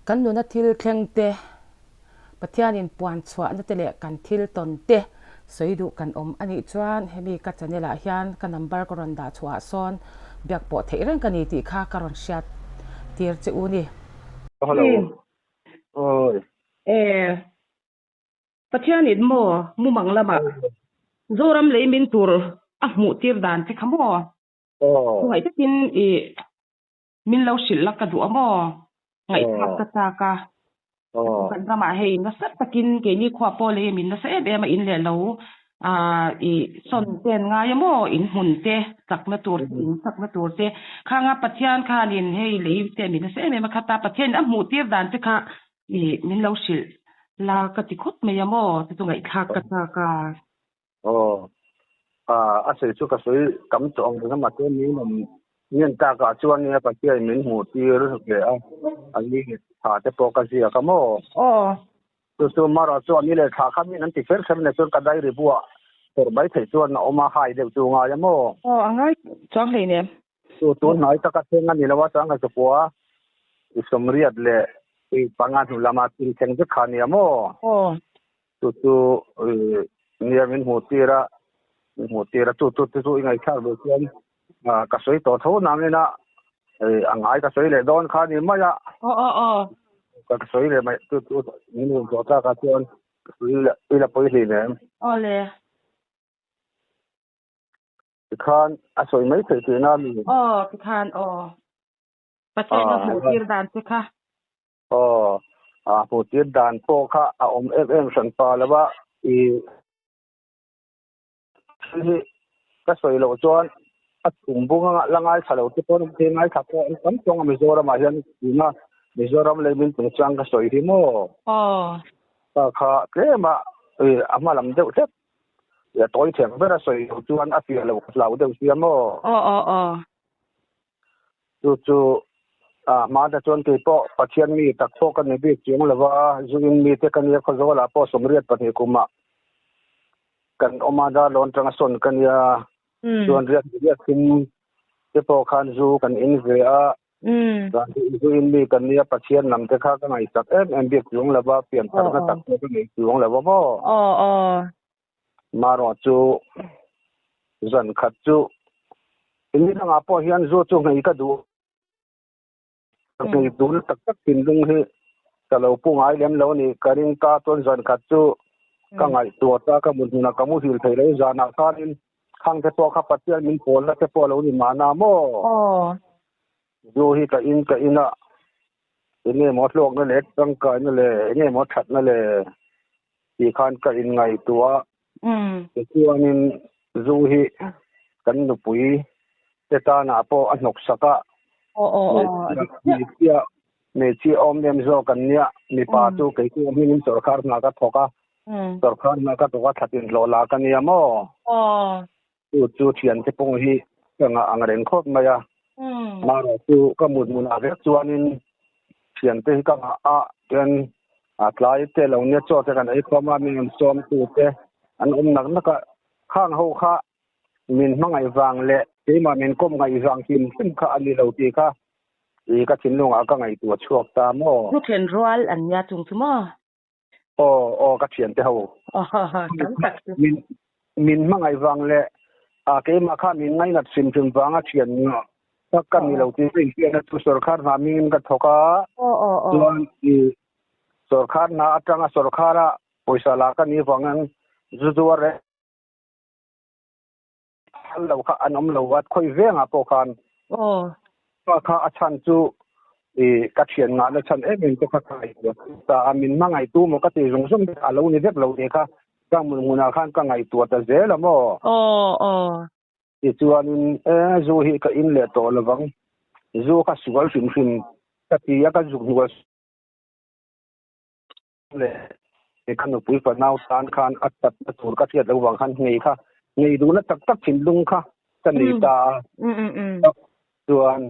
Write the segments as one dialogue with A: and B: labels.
A: Kan nuna thil thleng te, Pathianin puan chhuahna te leh kan thil tawn te sawi duh kan awm a nih chuan hemi ka channel ah hian ka number ka rawn dah chhuah ah sawn biak pawh theih reng ka ni tih kha ka rawn hriat tir che u ni.
B: Hello. Oi.
A: E. Pathianin maw mumang lamah Zoram lei min tur a hmuh tir dan che kha maw? Khawngaih takin i Min lo hrilh la ka duh a maw? Ngaihthlak ka chak a. Kan ramah hei nasa takin keini khua pawh lei min nasa em em a in leh lo i sawn te an ngai a maw? In hmun te chakna tur te in chakna tur te khanga Pathian khanin hei lei te min nasa em em a khat a Pathianin a hmuh tir dan te kha i min lo hrilh la ka ti khawp mai a maw? Chu chu ngaihthlak ka chak a.
B: Aw, a sawi chu ka sawi tam tawh ang reng a, mahse min rawn ngen takah chuan nia Pathian min hmuh tir ve a, a ni thla te pawh ka ziak a maw?
A: Aw.
B: Chu chu Mara chuan ni leh thla kha min an ti kher kher nia chuan ka diary buah phawrh mai theih chuan a awm a, hai deuh chu ngai a maw?
A: Aw, a ngai chuang hleinem.
B: Chu tun hnai taka thleng a ni lo a, chuan ka chukua i sawmriat leh i panga hnu lama thil thleng vek kha a nia maw?
A: Aw.
B: Chu chu nia min hmuh tir a, min hmuh tir a, chu chu te chu i ngaihthlak duh chuan ka sawi tawh tho nangin a a ngai ka sawi leh dawn kha a ni mai a.
A: Aw aw aw.
B: Ka sawi leh mai chu chu min hmuh tawh tak ah chuan ka sawi leh i la pawi hlei nem.
A: Aw le.
B: Tikhan a sawi mai theih tihna a mi.
A: Aw tikhan aw. Pathian a hmuh tir dan che kha.
B: Aw, a hmuh tir dan pawh kha a awm em em hran pa lo a, i thil hi ka sawi loh chuan a chhum bung anga la ngaithla lo te pawh an thil ngaithla pawh an tam tawng a Mizoram ah hian tuna Mizoram lei min chungchang ka sawi hi maw?
A: Aw.
B: Kha kha tlem a i a hma lam deuh hlek i a tawi theng ber a sawi loh chuan a fiah lo hlau deuh sia maw?
A: Aw aw aw.
B: Chu chu a hmata chuan kei pawh Pathian mi tak pawh ka ni bik chiang lo va, Zuin mite ka nia Khawzawlah pawh 82 kumah kan awm a, Darlawn atanga sawn ka nia, chuan riak riak thum te pawh khan zu kan in ve a, Zuin mi kan nia Pathian lam te kha ka ngaihsak em em bik chiang lo va, piantharna tak pawh ka nei chiang lo va maw. Marawh chu zan khat chu ni dangah pawh hian zu chu nghei ka duh nghei duhna tak tak thinlung hi ka lo pu ngai lem lo a ni. Ka ring ta chuan zan khat chu ka ngaihtuah ta ka mut hmunah ka muhil thei lo zanah khanin khang te pawh kha Pathian min pawlna te pawh a lo ni mahna maw? Zu hi ka in ka in a, enge maw hlawkna leh tangkaina leh enge maw thatna leh tih khan ka inngaihtuah a. Tichuanin zu hi kan nupui te tanah pawh a hnawk sak a, hmeichhia hmeichhia awm nem zawk an nia, mipa chu kei chu hmingin sawrkar hna ka thawk a, sawrkar hna ka thawk a thlatin hlawh la ka nia maw? Chu chu thiante pawh hi ka ngah ang reng khawp mai a, mahrawh chu ka mut hmunah vek chuanin thiante hi ka ngah a, chuan a tlai te lo nia chaw te kan ei khawm a, min rawn sawm tu te an awm nak nak a, khang ho kha min hmangaih vang leh keimah min kawm ngaih vang hrim hrim kha a ni lo tih kha i ka thinlungah ka ngaihtuah chhuak ta maw?
A: Thu then rual an nia chung chu maw?
B: Aw aw ka thiante ho.
A: Tam tak chu.
B: Min min hmangaih vang leh a keimah kha min ngainat hrim hrim vanga thian tak ka ni lo tih ka inhriatna chu sawrkhar hna mingin ka thawk a. Chuan i sawrkhar hna atanga sawrkhara pawisa la ka nih vangin zu zuar reng Phal lo kha an awm lo a, khawi vengah pawh khan pa kha a chhan chu i ka thian ngahna chhan em em te kha ka ngaihtuah ta a, min hmangaihtu maw ka tih zawng zawng te kha a lo ni vek lo tih kha ka hmun hmunah khan ka ngaihtuah ta zel a maw. Tichuanin e zu hi ka in leh tawh lovang, zu kha sual hrim hrim ka ti a, ka zuk hnual. leh ka nupui fanau tan khan a tatna tur ka hriat loh vang khan ngei kha ngei duhna tak tak thinlung kha ka nei ta a. Chuan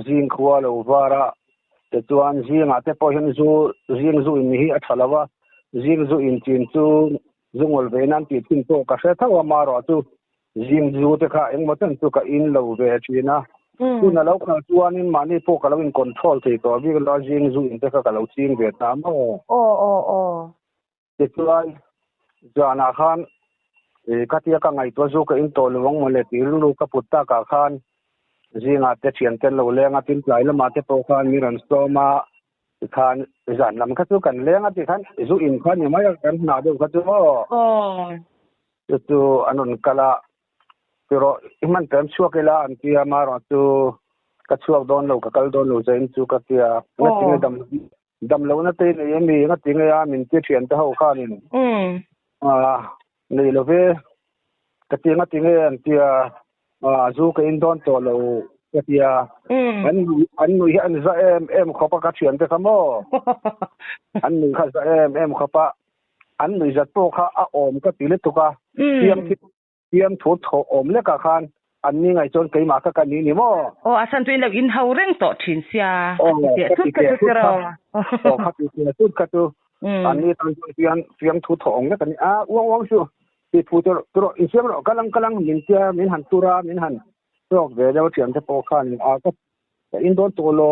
B: zing khua lo var a, tichuan zingah te pawh hian zu zing zu in hi a tha lo a, zing zu in chin chu zu ngawl ve nan tih thin pawh ka hre tho a, marawh chu zing zu te kha engmaw chen chu ka in lo ve thin a. Hun a lo kal chuanin mahni pawh ka lo in control thei tawh bik lo a, zing zu in te kha ka lo ching ve ta maw.
A: Aw aw aw.
B: Tichuan zanah khan ka tia ka ngaihtuah zu ka in tawh lo ang mawle tih rilru ka put takah khan zingah te thian te an lo leng a, tin tlai lamah te pawh khan mi rawn sawm a, tikhan zan lam kha chu kan leng a tikhan zu in kha ni mai a kan hnah deuh kha chu aw.
A: Aw.
B: Chu chu an rawn kal a, Tiraw i hman tlem chhuak ila an ti a, marawh chu ka chhuak dawn lo, ka kal dawn lo zain chu ka ti a. Ngatinge dam dam lohna te i nei ami? Ngatinge a min ti thian te ho khanin nei lo ve ka ti a, ngatinge an ti a, zu ka in dawn tawh lo ka ti a. An an nui hi an za em em khawp a ka thian te kha maw? An nui kha za em em khawp a, an nui zat pawh kha a awm ka ti lutuk a, fiam Fiam thu thawh awm lekah khan an ni ngaih chuan keimah kha ka ni ni maw?
A: Aw, a chhan chu in lo in ho reng tawh thin sia. Aw, ka ti teh thut
B: kha. Aw, ka ti teh thut kha chu an ni tan chuan fiam fiam thu thawh awm lek a ni. A, uang uang chu ti phu chu rawh, rawh insiam rawh, kalang kalang min tia min han tur a, min han tawk ve deuh thiam te pawh khan a ka ka in dawn tawh lo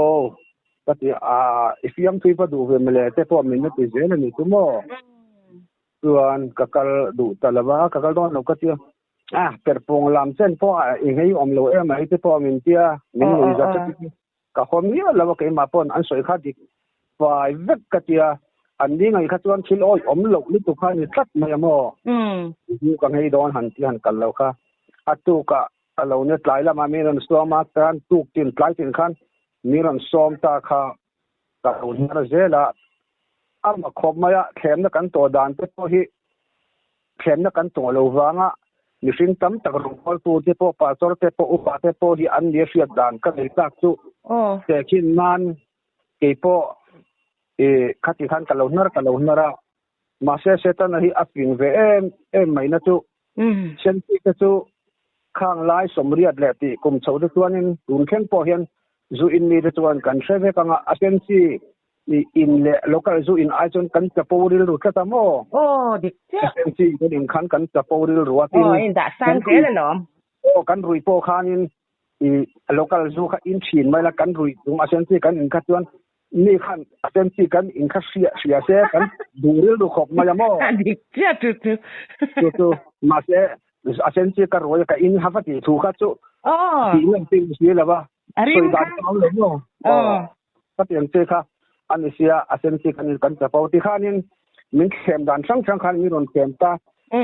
B: ka ti a, i fiam thui va duh ve mawle te pawh min la ti zel a ni chu maw? Chuan ka kal duh ta lo a, ka kal dawn lo ka tia. A, perhpawng lam chen pawh a i ngei awm lo em mai te pawh min tia, min nui zat zat in ka haw miah lo a keimah paw'n an sawi kha dik fai vek ka tia. An ni ngaih kha chuan thil awih awm loh lutuk kha a ni tlat mai a maw? Zu ka ngei dawn han ti han kal lo kha. A tukah a lo nia tlai lamah min rawn sawm a, chuan tuk tin tlai tin khan min rawn sawm ta kha. Ka lo hnar zel a, a mak khawp mai a, thlemna kan tawh dan te pawh hi thlemna kan tawh lo vanga mihring tam tak rawngbawltu te pawh pastor te pawh upa te pawh hi an nia hriat dan ka nei tak chu tehkhin nan kei pawh i khati khan ka lo hnar ka lo hnar a, mahse Setana hi a fing ve em em mai na chu Senchi te chu khang lai sawmriat leh tih kum chho te chuanin tun thleng pawh hian zu in mi te chuan kan hre vek ang a, a senchi in leh local zu in ai chuan kan chapo rilru tlat a maw?
A: Aw dik chiah.
B: A senchi kan in khan kan chapo rilru a tin.
A: Aw in dah sang zel alawm.
B: Aw kan rui pawh khanin i local zu kha in thin mai la kan rui chung a senchi kan in kha chuan Mi khan a sen chi kan in kha hria hria se kan duh rilru khawp mai a maw?
A: A dik chiah chu chu.
B: Chu chu mahse a sen chi ka ruai ka in hava tih thu kha chu tih ngam ping si lo va.
A: A rim
B: kha. Sawi dan awm lo maw? Aw. Ka tiang che kha a ni sia a sen chi kan kan chapo ti khanin min thlem dan hrang hrang khan min rawn thlem ta.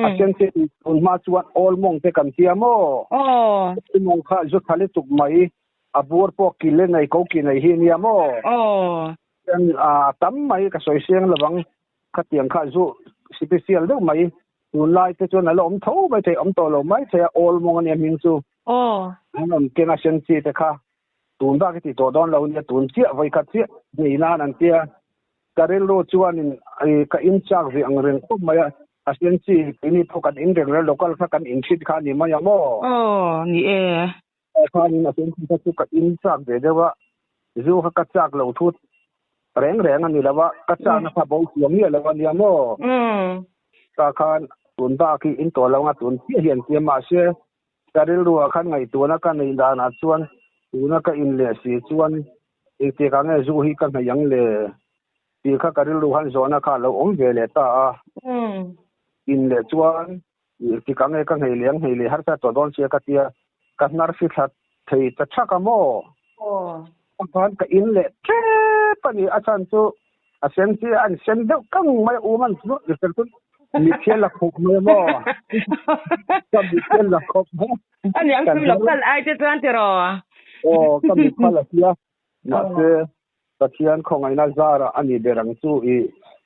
B: A sen chi tun hma chuan awl mawng te kan tia maw?
A: Aw.
B: Mawng kha zu tha lutuk mai. A bur pawh kil e nei ko ki nei hi nia maw?
A: Aw.
B: Chuan a tam mai ka sawi siang lovang khatiang kha zu special deuh mai tunlai te chuan a la awm tho mai thei awm tawh lo mai thei a awl mawng ania hming chu.
A: Aw.
B: An rawn keng a sen chi te kha tun bak i ti tawh dawn lo nia tun chiah vawi khat chiah nei nan an tia ka rilru chuanin ka in chak ve ang reng khawp mai a a sen chi keini pawh kan in reng reng local kha kan in hrit kha a ni mai a maw?
A: Aw ni e.
B: Khanin a sen kha chu ka in chak ve deuh a, zu kha ka chak lo thu reng reng a ni lo a, ka chakna kha bo chuang miah lo a nia maw? Ta khan tun bak hi in tawh lo anga tun chiah hi an tia mahse ka rilruah khan ngaihtuahna ka neih danah chuan tuna ka in leh si chuan engtik ah nge zu hi ka hnaih ang le tih kha ka rilru khan zawhna kha a lo awm ve leh ta a, in leh chuan Tik ang e ka nghei leh ang nghei leh harsa tawh dawn sia ka tia ka hnar si thla thei ta thak a maw?
A: Aw.
B: A khan ka in leh tep a ni a chhan chu a sen chi a an sen deuh kang mai a um an chu ni fel chu mithian la khawp mai a maw? Ka mithian la khawp mai.
A: A niang chu local ai te chuan tiraw?
B: Aw ka mitphal a sia mahse Pathian khawngaihna zarah a ni ber ang chu i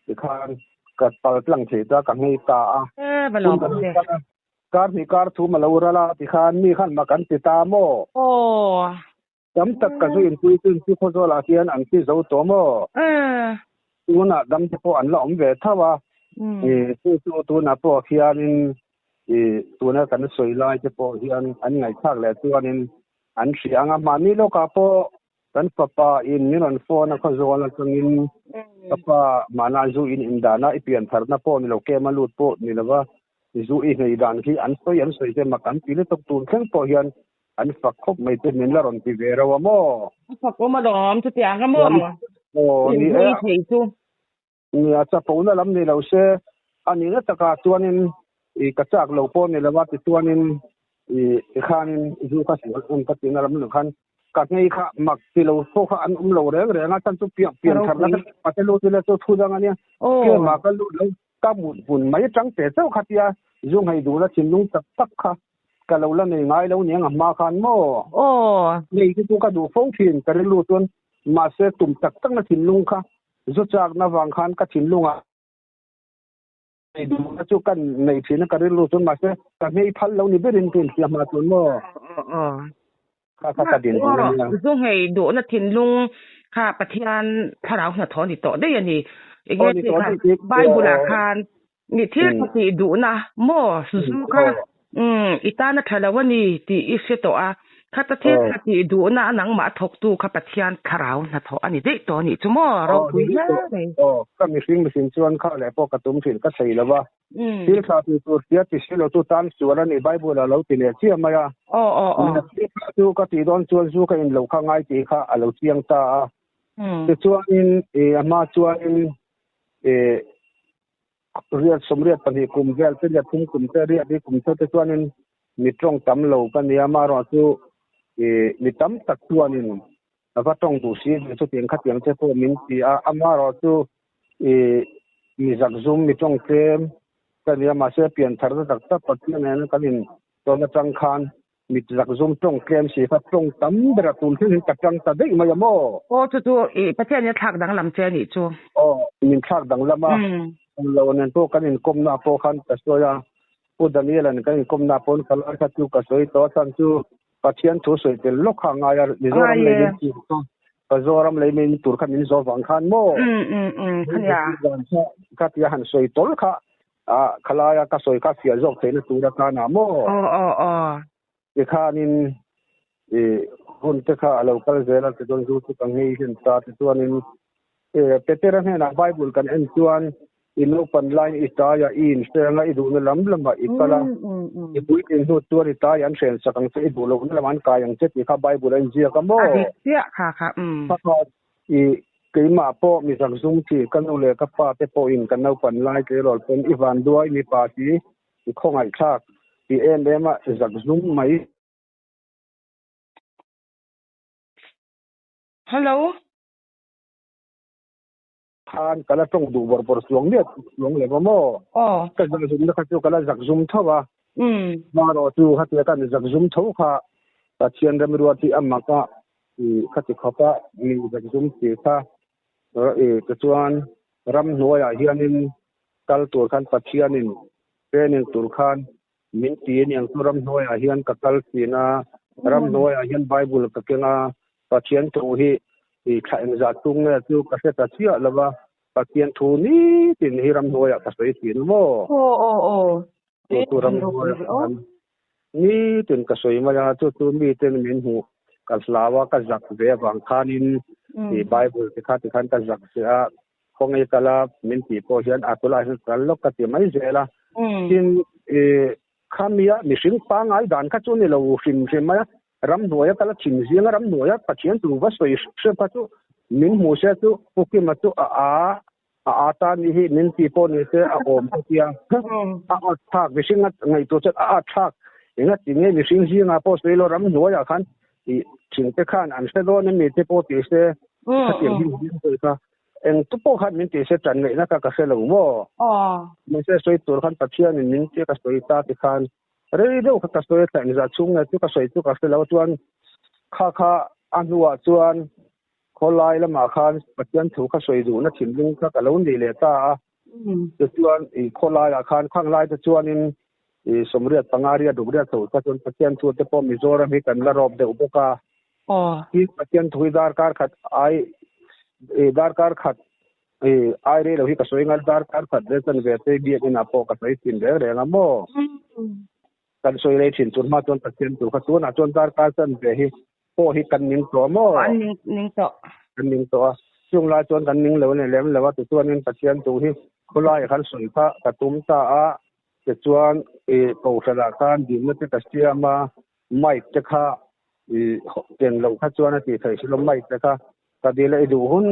B: tikhan ka pal tlang thei ta ka nghei ta a.
A: E va lawm awm ve.
B: Kar hnih kar thum a lo ral a tikhan mi khan mak an ti ta maw?
A: Aw.
B: Tam tak ka zu inpui chu inti khawzawl ah hian an ti zo tawh maw?
A: E.
B: Tunah dam te pawh an la awm ve tho a. I chu chu tunah pawh khianin i tuna kan sawi lai te pawh hian an ngaihthlak leh chuanin an hria ang a mahni lawkah pawh Kan fapa in min rawn phone a khawzawl atangin ka pa mahna zu in indana i pian tharna pawh ni lo kem a lut pawh ni lova zu i nghei dan khi an sawi an sawi te mak an ti lutuk tun thleng pawh hian An fak khawp mai te min la rawn ti ve reuh a maw?
A: A fak awm alawm chutiang a maw?
B: Aw ni e.
A: Thei chu.
B: Nia chapona lam ni lo se a nihna takah chuanin i ka chak lo pawh ni lo a tichuanin i tikhanin zu kha sual awm ka tihna lam lo khan ka nghei kha mak ti lo pawh kha an awm lo reng reng a chhan chu pian pian thar la ka te lut ila chu thu dang a nia keimah ka lut lo ka mut hmun mai atang te chauh kha tia zu nghei duhna thinlung tak tak kha ka lo la nei ngai lo niang a hma khan maw?
A: Aw.
B: Nei hi chu ka duh fo thin ka rilru chuan mahse tum tak takna thinlung kha zu chakna vang khan ka thinlungah nei duhna chu ka nei thin a ka rilru chuan mahse ka nghei phal lo ni berin ka inhria hma chuan maw?
A: Aw.
B: Kha kha ka din duh a nia.
A: Zu nghei duhna thinlung kha Pathian thlarau hnathawh a ni tawh daih a ni. Enge tih kha Bible ah khan mi thil tha tih duhna maw zu kha i tan a tha lo a ni tih i hre tawh a. Khata thil tha tih duhna a nangmah a thawktu kha Pathian thlarau hnathawh a ni daih tawh a nih chu maw ropui hle mai.
B: Aw ka mihring mihring chuan kha leh pawh ka tum thin ka thei lo va. Thil tha ti tur tia ti si lo chu tan sual a ni Bible a lo ti leh chiah mai a.
A: Aw aw aw.
B: Thil tha chu ka tih dawn chuan zu ka in lo kha ngai tih kha a lo chiang ta a. Tichuanin i a hma chuanin i riat sawmriat pahnih kum vel te riat thum kum te riat hi kum te chuanin mi tawng tam lo ka nia amaherawh chu i mi tam tak chuanin a va tawng duh si ve chutiang khatiang te pawh min ti a amaherawh chu i mi zakzum mi tawng tlem ka nia mahse pian thar na tak tak Pathian nena kan in tawn atang khan mi zakzum tawng tlem si kha tawng tam ber a tun thleng hian ka tang ta daih mai a maw?
A: Aw chu chu i Pathian in a thlak danglam che a nih chu.
B: Aw min thlak danglam a lo nen pawh kan inkawmna pawh khan ka sawi a Pu Daniel an kan inkawmna pawn ka lai kha chu ka sawi tawh a chhan chu Pathian thu sawi tel lawk kha a ngai a, Mizoram lei min tur kha, Mizoram lei min tur kha min zawh vang khan maw? Kha tia han sawi tawl kha a khalaia ka sawi kha fiah zawk theihna tur atana maw? Tikhanin i hun te kha a lo kal zel a, tichuan zu chu ka nghei hlen ta, tichuanin Petera hnenah Bible kan en chuan i naupan laiin i taia i inhreng a, i duhna lam lamah i kal a, i puitlin hnu chuan i tai an hren sak ang che, i duh lohna lamah an kai ang che tih kha Bible a inziak a maw?
A: A dik chiah kha kha umm.
B: Kha kha i keimah pawh mi zakzum chi ka nu leh ka pa te pawhin ka naupan lai tleirawl pawn i vanduai mipa si i khawngaihthlak ti em em a zakzum mai.
A: Hello.
B: Khan ka la tawng duh bawrh bawrh suang miah suang leh va maw?
A: Aw.
B: Ka zak zumna kha chu ka la zak zum tho a. Hmarawh chu khatia kan zak zum tho kha Pathian remruat hi a mak a i khati khawp a mi zak zum si kha i tichuan ramhnuaiah hianin kal tur khan Pathianin training tur khan min ti aniang chu ramhnuaiah hian ka kal thin a, ramhnuaiah hian Bible ka keng a, Pathian thu hi i thla engzah chung nge chu ka hre ta chiah lo va, Pathian thu nitin hi ramhnuaiah ka sawi thin a maw?
A: Aw aw aw.
B: Chu chu ramhnuaiah khan nitin ka sawi mai a, chu chu miten min hmuh ka hlau a, ka zak ve avang khanin i Bible te kha tikhan ka zak ve a, Khawngaih kal a min tih pawh hian a tunah hian kal lawk ka ti mai zel a. Tin, i khamia mihring pangngai dan kha chu ni lo hrim hrim mai a, ramhnuaia kal a thin zing a, ramhnuaia Pathian tur va sawi hrep kha chu min hmu se chu Pu Kima chu a a a a ta ni hi min ti pawh ni se a awm ka tia. A at thlak mihring a ngaihtuah chuan a at thlak enga ti nge mihring zingah pawh sawi lo ramhnuaiah khan i thingte khan an hre dawn em ni te pawh ti se khatiang hi min sawi kha. Eng tu pawh khan min tih se tan ngaihna kha ka hre lo maw? Mahse sawi tur khan Pathianin min tia ka sawi ta ti khan rei deuh kha ka sawi a tla engzah chhung nge chu ka sawi chu ka hre lo chuan kha kha a hnuah chuan khawlai lamah khan Pathian thu kha sawi duhna thinlung kha ka lo nei leh ta a. Tichuan i khawlaiah khan khang lai te chuanin i sawmriat panga riat ruk riat chho kha chuan Pathian thu te pawh Mizoram hi kan la rawp deuh bawk a. Tin Pathian thu hi darkar khat ai i darkar khat i ai rei lo hi ka sawi ngal darkar khat rel chan ve te biakinn ah pawh ka sawi thin reng reng a maw. Kan sawi rei thin tur hma chuan Pathian thu kha tunah chuan darkar chan ve hi pawh hi kan ning tawh maw?
A: An ning ning tawh.
B: Kan ning tawh a. Chung lai chuan kan ning lo a ni lem lo a, tichuanin Pathian thu hi khawlaiah khan sawi kha ka tum ta a, tichuan i kohhranah khan dikna te ka siam a, Mic te kha i ken loh kha chuan a tih theih si lo, mic te kha ka dil a i duh hun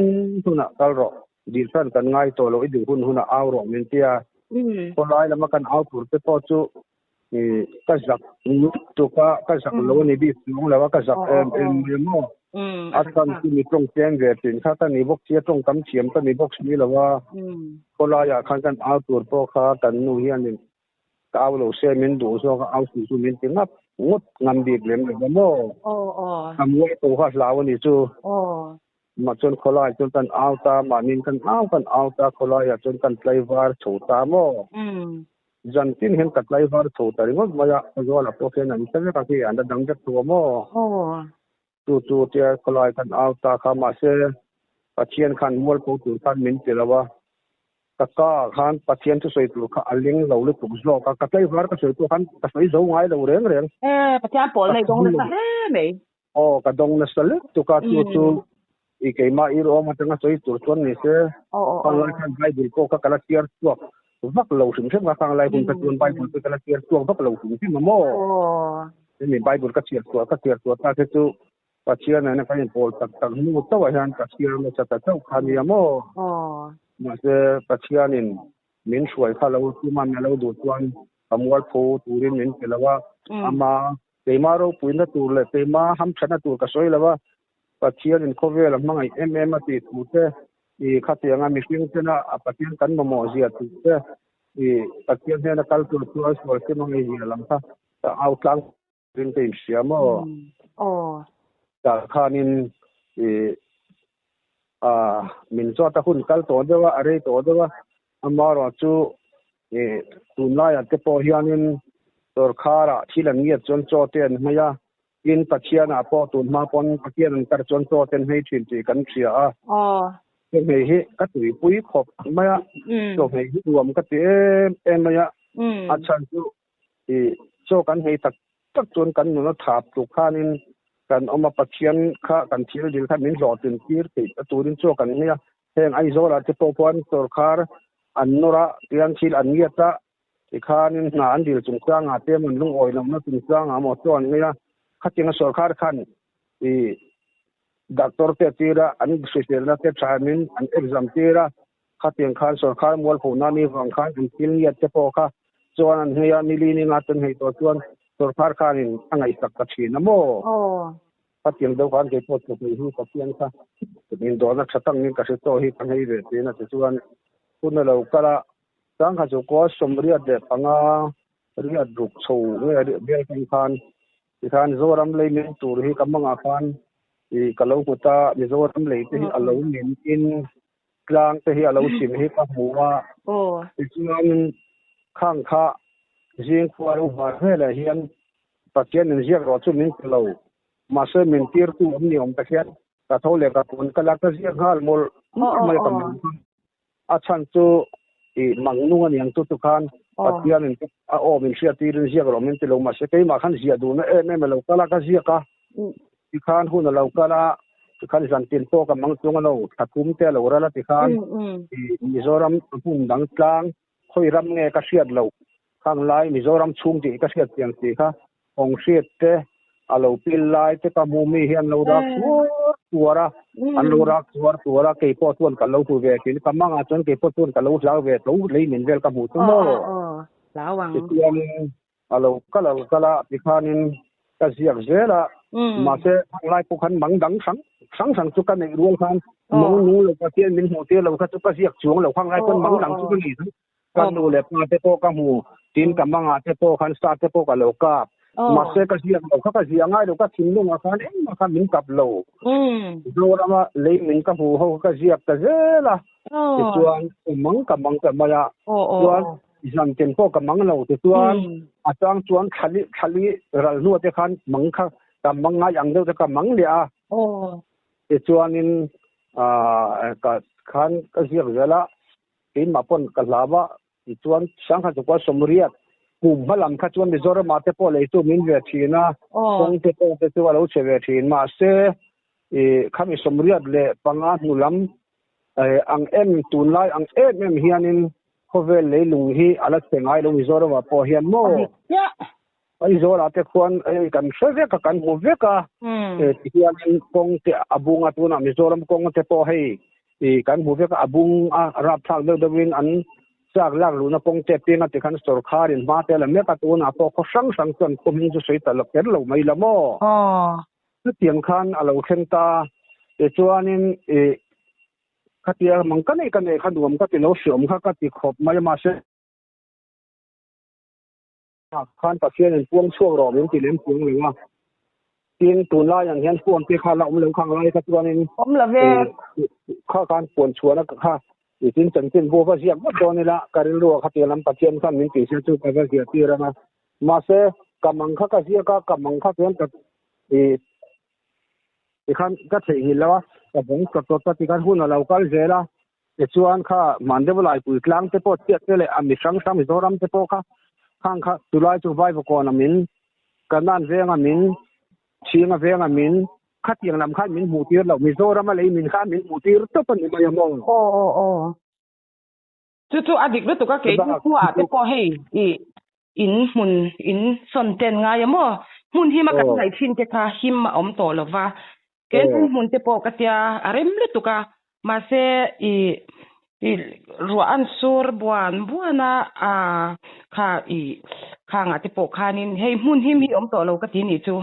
B: hunah kal rawh, dil hran kan ngai tawh lo, i duh hun hunah au rawh min ti a. Khawlai lama kan au tur te pawh chu i ka zak lutuk a, ka zak lo a ni bik chuang lo a, ka zak em em mai maw. A chhan chu mi tawng tlem ve thin kha ka ni bawk sia, tawng tam thiam ka ni bawk si lo a. Khawlaiah khan kan au tur pawh kha kan nu hianin Ka au lo se min duh zawk a, au suh chu min ti ngap ngawt ngam bik lem lo va maw? Ka muai ko kha hlau a ni chu. Mah chuan khawlaiah chuan kan au ta, mahniin kan au kan au ta, khawlaiah chuan kan tlaivar chho ta maw? Zan tin hian ka tlaivar chho ta ringawt mai a, Khawzuala pawh khian an hre vek a khi, an la dang vek tho a maw? Chu chu tia khawlai kan au ta kha mahse Pathian khan mualpho tur khan min ti lo a, ka ka ah khan Pathian thusawi tur kha a ling lo lutuk zawk a, ka tlaivar ka sawi pawh khan ka sawi zo ngai lo reng reng.
A: E, Pathian pawl nei dawng nasa hle mai.
B: Aw, ka dawng nasa lutuk a, chu chu i keimah i rawm atanga sawi tur chuan ni se, khang lai khan Bible pawh kha ka la chhiar chhuak vak lo hrim hrim kha, khang lai hun kha chuan Bible pawh ka la chhiar chhuak vak lo hrim hrim a maw? Hemi Bible ka chhiar chhuah ka chhiar chhuah ta te chu Pathian nena kan inpawl tak tak hnu chauhah hian ka chhiar nasa ta chauh kha nia maw? Mahse Pathianin min hruai kha lo tum a, a lo duh chuan ka mualpho turin min pe lo a, ama keimah ropuina tur leh keimah hamthatna tur ka sawi lo a, Pathianin khawvel a hmangaih em em a tih thu te, i khatianga mihring tena a Pathian kan mamawh zia tih te, i Pathian hnena kal tur chuan sual sim a ngei zia lam kha ka au tlang ring ka inhria maw? Tah khanin i a min zawt a hun kal tawh deuh a, a rei tawh deuh a, amaherawh chu i tunlaiah te pawh hianin sawrkharah thil an ngiat chuan chaw te an hmei a, Tin, Pathianah pawh tun hma pawn Pathian an kar chuan chaw ten hmei thin tih kan hria a. Chawhmeh hi ka tuipui khawp mai a, chawhmeh hi nuam ka ti em em mai a. A chhan chu i chaw kan hmei tak tak chuan kan nun a thap tluk khanin kan awm a, Pathian kha kan thil dil kha min hlawhtlin tir theih a turin chaw kan hmei a. Heng Aizawlah te pawh khuan sawrkhar an nawr a, tiang thil an ngiat a, Tikhanin hna an dil chungchangah te emaw an lungawi lohna chungchangah emaw chu an ngei a, khatianga sawrkhar khan i doctor te a tir a, an hriselna te thamin an exam tir a, khatiang khan sawrkhar mualphohna ni vang khan an thil ngiat te pawh kha chuan an ngei a, nili ni nga ten hei tawh chuan sawrkhar khanin a ngaihsak ta thin a maw? Khatiang deuh khan kei pawh chawhmeh hi Pathian kha min dawrna tha tak niin ka hre tawh hi ka ngei ve thin a tichuan hun a lo kal a, Sangha chu kaw 85 riat ruk chho nge bel tang khan tikhan Zoram lei min tur hi ka mangah khan i ka lo hmu ta, Mizoram lei te hi a lo min in tlang te hi a lo sim hi ka hmu a, tichuan khang kha zing khua lo var velah hian Pathian in ziak rawh chu min ti lo, mahse min tirtu awm ni awm ta hian ka tho leh ka kun ka la ka ziak nghal mawlh mawlh mai ka mang kha. A chhan chu i mang nung a niang chu chu khan Pathianin a aw min hriat tirin ziak rawh min ti lo mahse keimah khan ziah duhna em em a lo kal a ka ziak a tikhan hun a lo kal a tikhan zantin pawh ka mang chung a lo thla thum te a lo ral a tikhan i Mizoram hmun dang tlang khawi ram nge ka hriat loh khang lai Mizoram chhung tih ka hriat chiang si kha Kawng hriat te, a lo pil lai te ka hmu mi hi an lo rak tuar tuar a, an lo rak tuar tuar a, kei pawh chuan ka lo hmu ve thin, ka mangah chuan kei pawh chuan ka lo hlau ve tho, lei min vel ka hmu chu maw? Tichuanin a lo kal a lo kal a, tikhanin ka ziak zel a, mahse heng lai pawh khan mang dang hrang hrang hrang chu ka neih rual khan mang nung lo Pathian min hmuh tir lo kha chu ka ziak chuang lo, khang lai pawn mang dang chu ka nei tho. Ka nu leh pa te pawh ka hmu, tin ka mangah te pawh khan sa te pawh ka lo kap. Mahse ka ziak lo kha ka ziah ngai lo, ka thinlungah khan engmah khan min kap lo. Zorama lei min ka hmu ho kha ka ziak ta zel a, tichuan ka mang ka mang ta mai a, chuan zan ten pawh ka mang lo tichuan a chang chuan thlali thlali ral hnuah te khan mang kha ka mang ngai ang deuh te ka mang leh a, tichuanin ka khan ka ziak zel a. Keimah pawn ka hlau a, tichuan Sangha chukua sawmriat kum hma lam kha chuan Mizoramah te pawh lei chu min ve thin a, kawng te pawh te chu a lo chhe ve thin. Mahse, i khami 85 hnu lam ang em tunlai ang em em hianin khawvel leilung hi a la chhe ngai lo Mizoramah pawh hian maw? Aizawl ah te khuan hei kan hre vek a kan hmu vek a tihianin kawng te a bung a tunah Mizoram kawng te pawh hei ih kan hmu vek a a bung a rapthlak deuh deuhin an chak lak luhna kawng te piang a tikhan sawrkhar in hma te la mek a tunah pawh khaw hrang hrang chuan khaw hming chu sawi ta lo kher lo mai la maw. Chutiang khan a lo thleng ta tichuanin ih khatia mang ka nei ka nei kha nuam ka ti lo hriawm kha ka ti khawp mai a mahse. Khan Pathian in puang chhuak rawh min ti lem chuang lo a. Tin, tunlai ang hian phone te kha la awm lo khang lai kha chuanin
A: Awm lo ve.
B: Kha khan puan chhuahna kha i tin chanchin bu va ziak vat dawn ila ka rilru ah khatiang lam Pathian khan min tih sia chu ka va ziah tir ang a. Mahse, ka mang kha ka ziak a, ka mang kha chuan ka i tikhan ka theihnghilh lo a, ka bawng tawt tawt a tikhan hun a lo kal zel a. Tichuan kha Hmandew Laipui tlang te pawh chiat te leh a mi hrang hrang Mizoram te pawh kha khang kha chulai chu Vaivakawn a min, Kanan veng a min, Chhinga veng a min, khatiang lam khan min hmuh tir lo, Mizoram a lei min khan min hmuh tir tawp a ni mai a maw?
A: Aw aw aw. Chu chu a dik lutuk a kei chu khua ah te pawh hei i in hmun in sawn ten ngai a maw? Hmun him a kan ngaih thin te kha him a awm tawh lo va, Ken hmun te pawh ka tia a rem lutuk a, mahse i i ruah an sur buan buan a, a kha i khangah te pawh khanin hei hmun him hi awm tawh lo ka ti nih chu.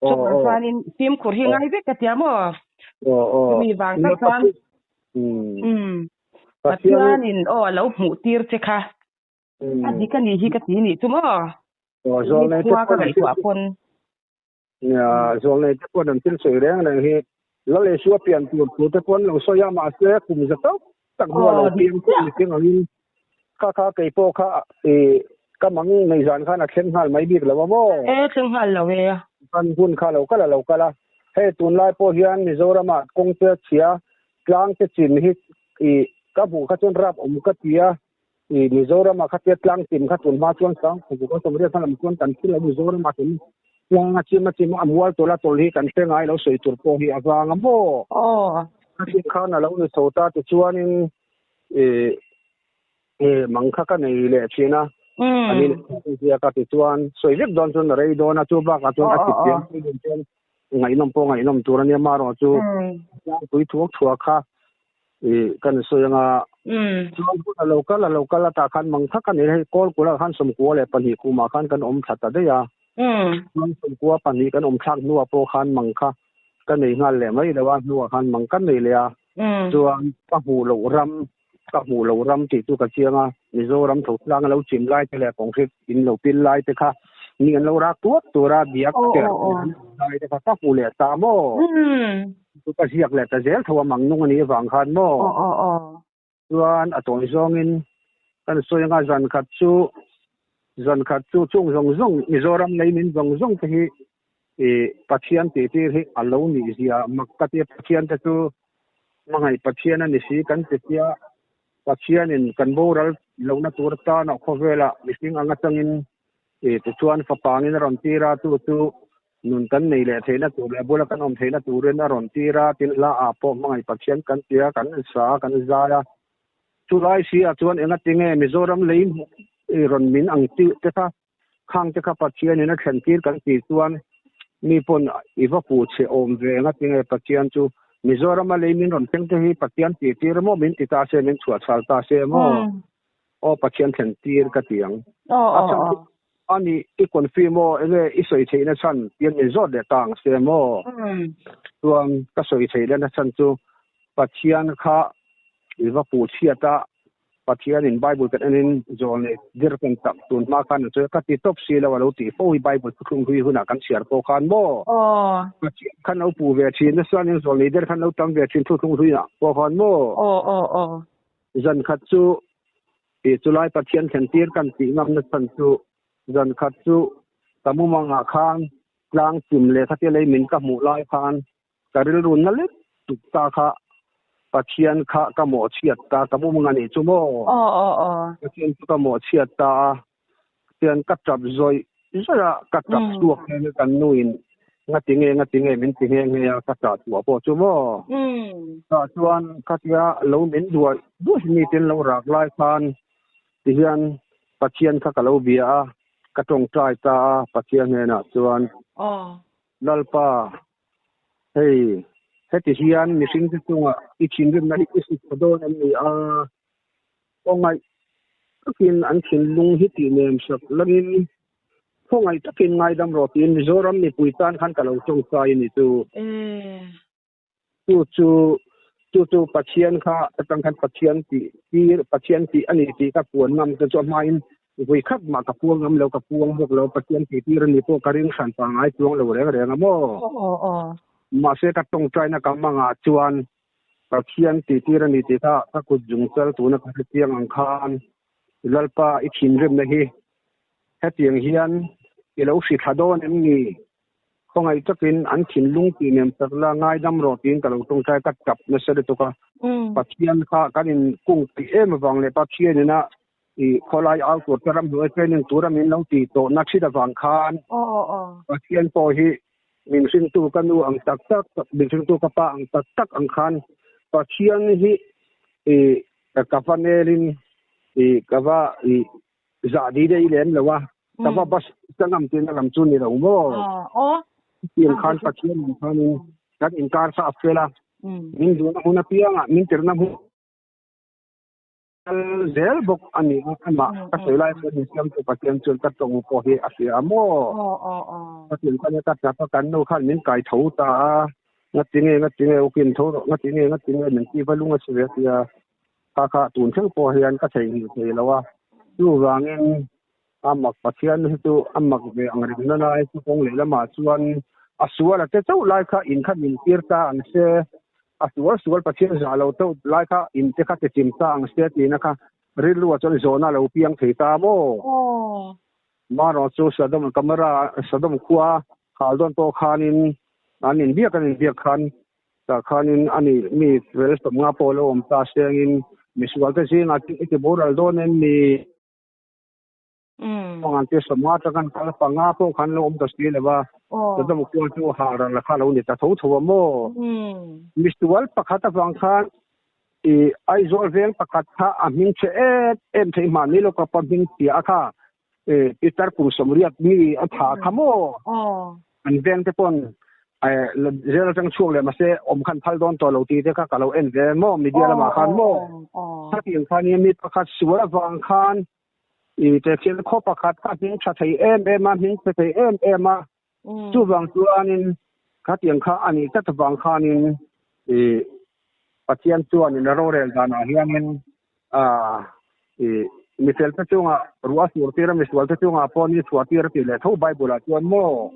A: Chuvang chuanin fimkhur hi ngai vek ka tia maw? Chumi vang tak chuan umm Pathianin aw a lo hmuh tir che kha a dik a nih hi ka ti nih chu maw? Khua ka ngaihtuah pawn.
B: Nia, zawlnei te pawh an thil sawi reng reng hi Lal Isua pian tur thu te pawh an lo sawi a, mahse kum za tawk tak hnu a lo piang chiah ni chiang angin kha kha kei pawh kha i ka mang nei zan khan a thleng nghal mai bik lo a maw?
A: E, thleng nghal lo e.
B: Kan hun kha lo kal a lo kal a, hei tunlai pawh hian Mizoramah kawng te a chhia, tlang te chin hi i ka hmuh kha chuan rap awm ka ti a, I Mizoram ah khatia tlang chim kha tun hma chuan sang khawpuk a sawmriat hma lam chuan kan thil a Mizoram ah tun tlang a chim a chim a mual tawlh a tawlh hi kan hre ngai lo sawi tur pawh hi a vang a maw?
A: Aw.
B: Khatia khan a lo ni chho ta tichuanin i i mang kha ka nei leh thin a ani leh ziak a tichuan sawi vek dawn chuan a rei dawn a chu bakah chuan a chip pian pui dawn chuan ngaihnawm pawh ngaihnawm tur a nia marawh chu tlangpui thuak thuak kha i kan sawi anga chuan hun a lo kal a lo kal atah khan mang thak a ni hei kawl kula khan sawmkua leh pahnih kumah khan kan awm thla ta daih a chuan sawmkua pahnih kan awm thlak hnuah pawh khan mang kha ka nei nghal leh mai lo a hnuah khan mang ka nei leh a chuan ka hmuh loh ram ka hmuh loh ram tih chu ka chiang a Mizoram tho tlang a lo chim lai te leh kawnghrip in lo pil lai te kha mi an lo rak tuat tur a biak ter lai te kha ka hmu leh ta maw. Chu ka ziak leh ta zel tho a mang nung a nih avang khan maw? Chuan a tawi zawngin kan sawi anga zan khat chu zan khat chu chung zawng zawng Mizoram lei min zawng zawng te hi ih Pathian tih tir hi a lo nih zia mak ka tia Pathian te chu hmangaih Pathian a ni si kan ti sia Pathianin kan boral lohna tur atana khawvela mihring ang atangin ih tichuan fapangin a rawn tir a chu chu Nun kan nei leh theihna tur leh bula kan awm theihna turin a rawn tir a, tin hla ah pawh hmangaih Pathian kan ti a, kan sa a, kan zai a. Chulai si ah chuan enga tinge Mizoram lei i rawn min ang tih te kha, khang te kha Pathianin a thlen tir kan tih chuan mi pawn i va puh chhe awm ve enga tinge Pathian chu Mizoram a lei min rawn thleng te hi Pathian tih tir emaw min ti ta se min chhuah chhal ta se emaw aw Pathian thlen tir ka ti ang. A chhan chu A nih, i confi maw? Enge i sawi theihna chhan tian min zawt leh ta ang se maw? Chuan ka sawi theih lehna chhan chu Pathian kha i va puh chhiat a, Pathianin Bible kan enin zawl nei dir kan tak tun hma khan a sawi a, ka ti tawp si lo a lo tih fo hi Bible thuthlung hlui hunah kan chhiar pawh khan maw? Pathian khan lo puh ve thin nasa nen zawl nei der khan lo tam ve thin thuthlung hluiah pawh khan maw? Zan khat chu Tih chu lai Pathian thlen tir kan tih ngamna chhan chu zan khat chu ka mumangah khan tlang chim leh khatia lei min ka hmuh lai khan ka rilru na lek tuk ta kha Pathian kha ka mawhchhiat ta ka mumang a nih chu maw? Pathian chu ka mawhchhiat ta a Chuan ka tap zawih zawih a, ka tap chhuak hian kan nuin ngati nge ngati nge min ti nghe nghe a, ka tah chhuah pawh chu maw. Tah chuan khatia lo min duai duai mi ten lo rak lai khan tihian Pathian kha ka lo bia a, Ka tawngtai ta a Pathian hnenah chuan, Lalpa, hei heti hian mihringte chungah i thinrimna hi i sut tha dawn em ni a? Khawngaih takin an thinlung hi tihnem sak langin khawngaih takin ngaidam rawh tiin Mizoram mipui tan khan ka lo tawngtai a ni chu. Chu chu chu chu Pathian kha atang khan Pathian tih tir Pathian tih a ni tih ka puan ngam te chu a hmain vui khat mah ka puang ngam lo ka puang bawk lo Pathian tih tir a ni pawh ka ring hran pangai chuang lo reng reng a maw. Mahse ka tawngtaina ka mangah chuan Pathian tih tir a ni tih kha ka kut zung chal tuna ka hrechiang ang khan Lalpa i thinrimna hi hetiang hian i lo hri thla dawn em ni? Khawngaih takin an thinlung tih nem tak la ngaidam rawh tiin ka lo tawngtai ka tap nasa lutuk a. Pathian kha kan in kung peih em avang leh Pathian ina i khawlai au tur te ramhnuai training tura min lo tih tawh na thin avang khan Pathian pawh hi min hringtu ka nu ang tak tak min hringtu ka pa ang tak tak ang khan Pathian hi i ka va nelin i ka va i zah di dei lem lo a ka va bus ka ngam tihna lam chu ni lo maw tiang khan Pathian ang khanin kan inkar kha a fel a min duhna hmun apiangah min tirhna hmun kal zel bawk a ni a amah ka sawi lai pawh min siamtu Pathian chuan ka tawng pawh hi a hria a maw Pathian khan ka tap a kan nu khan min kai tho ta a ngatinge ngatinge ukin tho rawh ngatinge ngatinge min ti va lung a si ve a tia Kha kha tun thleng pawh hian ka theihnghilh thei lo a, chuvangin a mak Pathian hi chu a mak ve ang reng na lai chu kawng leh lamah chuan a sual a che chauh lai kha in kha min tir ta ang se, a sual sual Pathian zah lo chauh lai kha in te kha tichim ta ang se tihna kha rilru ah chuan zawhna a lo piang thei ta maw? Marawh chu Sodom Camera Sodom khua hal dawn pawh khanin an inbiak an inbiak khan Tah khanin a ni mi fel sawmnga pawh lo awm ta sengin misualte zingah chu i ti boral dawn em ni? Kawngah te sawmnga atanga kal panga pawh khan lo awm ta si lo va, Sodom khua chu halral kha lo ni ta tho tho a maw? Misual pakhat avang khan i Aizawl veng pakhat kha a hming chhe em em thei mahni lo ka pa hming chhia kha Pitar kum 80 mi a tha kha maw? An veng te pawn zel atang chhuak leh mahse awm khan phal dawn tawh lo tih te kha ka lo en ve maw media lamah khan maw? Khatiang khan mi pakhat sual avang khan i te thil khaw pakhat kha hming tha thei em em a hming chhe thei em em a chuvang chuanin khatiang kha a nih tlat avang khanin i Pathian chuanin a rorel danah hianin i mifel te chungah ruah a sur tir a misual te chungah pawh ni chhuah tir a tih leh tho Bible ah chuan maw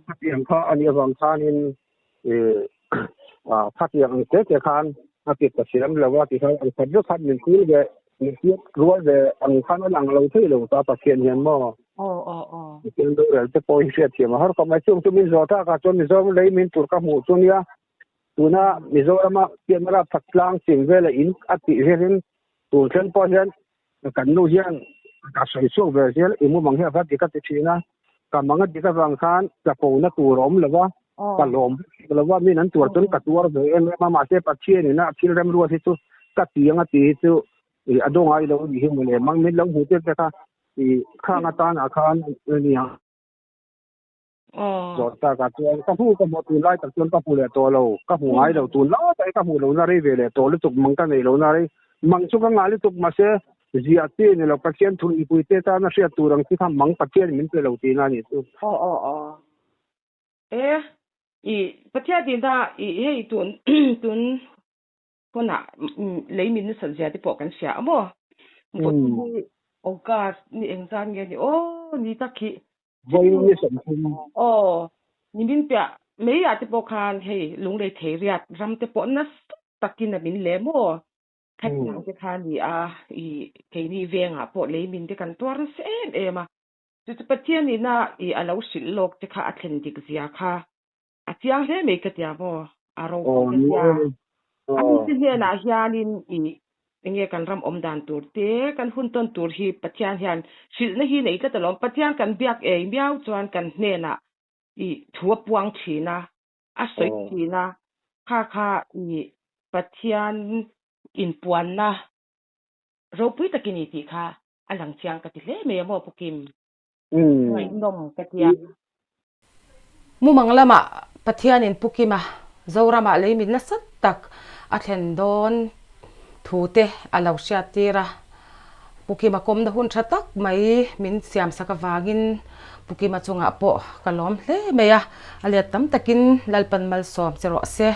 B: khatiang kha a nih avang khanin i khatiang ang te te khan a ti ta siam lo a ti khan ang khat vek khan min thil ve min thil rual ve ang khan a lang lo thei lo ta Pathian hian maw Pathian rorel te pawh hi hriatthiam a har khawp mai chung chu min zawh tak ah chuan Mizoram lei min tur ka hmuh chu nia Tuna Mizorama camera that tlang ching vela in a tih velin tun thleng pawh hian kan nu hian ka sawi chhuak ve zel i mumang hi a va dik a ti thin a, ka mang a dik avang khan chapona tur a awm lo va, ka lawm vek lo va, min an tuar chuan ka tuar ve em em a, mahse Pathian ina thil remruat hi chu ka ti ang a tih hi chu a dawngai lo a nih hi mawle, mang min lo hmuh tir te kha i khang atan ah khan a nia. Zawh takah chuan ka hmu ka hmuh tun lai tak chuan ka hmu leh tawh lo, ka hmu ngai lo tun lai tak hi ka hmuh lohna rei ve leh tawh lutuk mang ka neih lohna rei mang chu ka ngah lutuk mahse ziah chi a ni lo Pathian thu mipui te tana hriat tur ang chi kha mang Pathian min pe lo tihna a nih chu.
A: Aw aw aw e i Pathian tihna i hei tun tun hunah lei min nasat zia te pawh kan hria a maw August ni engzan nge ni aw ni tak hi
B: Vawiin ni 30.
A: Aw, nimin piah mai ah te pawh khan hei lunglei thei riat ram te pawh nasa takin a min leh maw? Khatiang te kha a ni a, i keini vengah pawh lei min te kan tuar nasa em em a. Chu chu Pathian ina i a lo hrilh lawk te kha a thlen dik zia kha a chiang hle mai ka tia maw? A ropui ka tia. A mite hnenah hianin i enge kan ram awm dan tur te, kan hun tawn tur hi Pathian hian hrilhna hi nei tlat alawm. Pathian kan biak ei miau chuan kan hnenah i thu a puang thin a, a sawi thin a, kha kha i Pathian inpuanna ropui takin i tih kha a lang chiang ka ti hle mai a maw Pu Kim? Ngaihnawm ka tia. Mumang lamah Pathianin Pu Kima Zoramah lei mit nasa tak a thlen dawn thu te a lo hriattir a. Pu Kima kawmna hun tha tak mai min siamsak avangin Pu Kima chungah pawh ka lawm hle mai a, a let tam takin Lalpan malsawm che rawh se.